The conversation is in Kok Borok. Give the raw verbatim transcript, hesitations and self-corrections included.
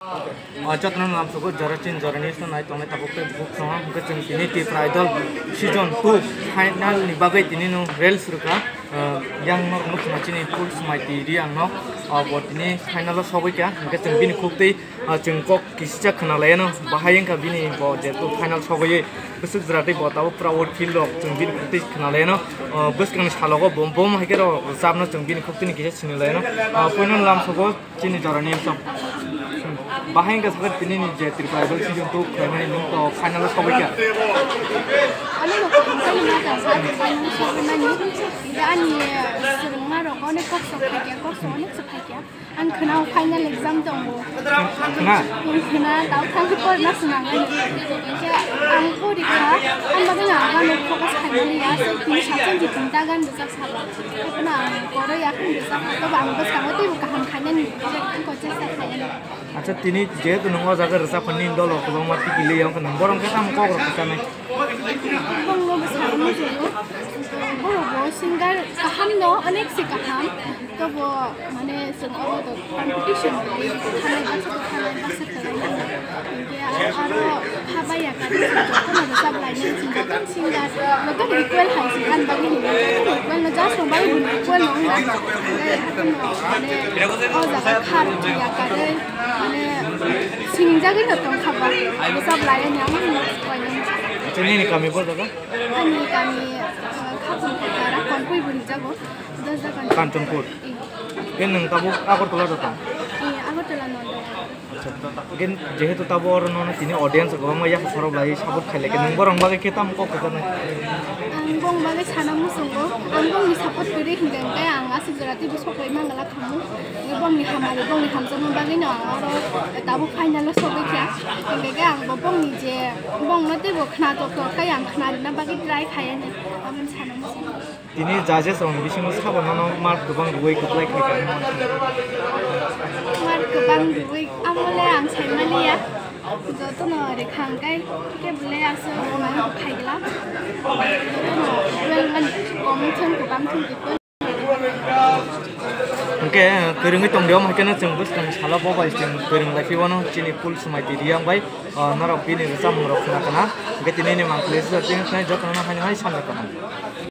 O jotono lamsogo jora chin jora ni swnai tongnai tabuk tei buk tongo, hwnkhe chwng tini Tipra Idol season two final ni bagwi tini no reels rwkha. Ah, yang norok nukna chini full swmai twi ri ang no. Ah, bo tini final o sogwi kha, hwnkhe chwng bini khuk twi, ah, chwng kok kisisa khna lai no, bahai wngkha bini bo jeto final sogwi bwswk jora tei bo tabuk pura o field rok chwng bini khuk twi khna lai no. Ah, bwskang ni salogo bom bom hai khe rw rwchap no chwng bini khuk twi ni kisa sinilai no. Ah, puino lamsogo. Chini jorani wngkha. Bahai wngkha sakha tini ni je Tripura Idol season two khlaimani nwng to final o sogwi kha. Ani no kaham khe ma ta sa final sogwi mani. Ida ani swrwngma rok onek kok sok phaikya, kok sok onek sok phaikya. Ang khna o final exam tongo. Khna? Ang khna tao thang khe porna swnam ani. Khe ang pori kha, ang bagwi ang ano focus khaimani ya. Tini sacha ni tinta gan rwchap sala. Khna ang poro ya khun rwchap, tobo ang bwskango teibo kaham khainani, ang ko chesta khainani. Acha, tini jehetu nwng o jaga rwchap phani dolo kwbangma tiki liya, wngkha nwng borok khe tamo kok rok kwchanai? Bongno bwskango muchungo, borok bo singer kaham no, onek se kaham, tobo mane chwng obo to competition bai thanai baksa to thanai baksa kwlai nang. Hinkhe aro kha baiya kha jotono rwchap lainai chwng jotono singer, jotono equal hai se gan bagwi hinwi jotono equal no just no bagwi bo equal no wngna. Hinkhe hakheno mane o jaga kha rwchap ya kha tei mane singjagwi no tong kha ba rwchap lainai ang no koi nang. Acha, nini kami bo jaga? Ani kami, uh, Khapung Khaitara, Konpui bo ringjago. Kanchanpur. Khe nwng tabuk Agartala rw tong? Agartala no. Acha, khe jehetu tabuk oro nono tini audience kwbangma yaphang khorok lai support khai lai khe, nwng borok bagwi khe tamo kok kwchanai? Ang bong bagwi sana muchungo, ang bongni support kwrwi hinkhe ang aswk jora teibo sok lai mangala khamu. Bongni hamari, bongni hamjakma bagwi no ang oro tabuk final o sogwi kha. Hinkhe ang bo bongni je bongno teibo khna tok tok khai ang khna rwna bagwi try khai ani, aboni sana muchungo. Tini judges rokni bisingo sabo nono mark kwbang rwui kwplai khai kha? Mark kwbang rwui amole ang saimani ya. Jotono rwkha hwnkhe kebole aswk khaiglak. Jotono well man kom thung kwbang thung kwplai. Hwnkhe kwrwngwi tongdi, omo hai kheno chwng bwskang salo bo bai chwng kwrwng lai phiyano chini full swmai twi riyang bai, ah, norok bini rwchapmung rok khna khna. Hwnkhe tini ni mangpili sijak tini khnai jotono no haino hai samjak kaham.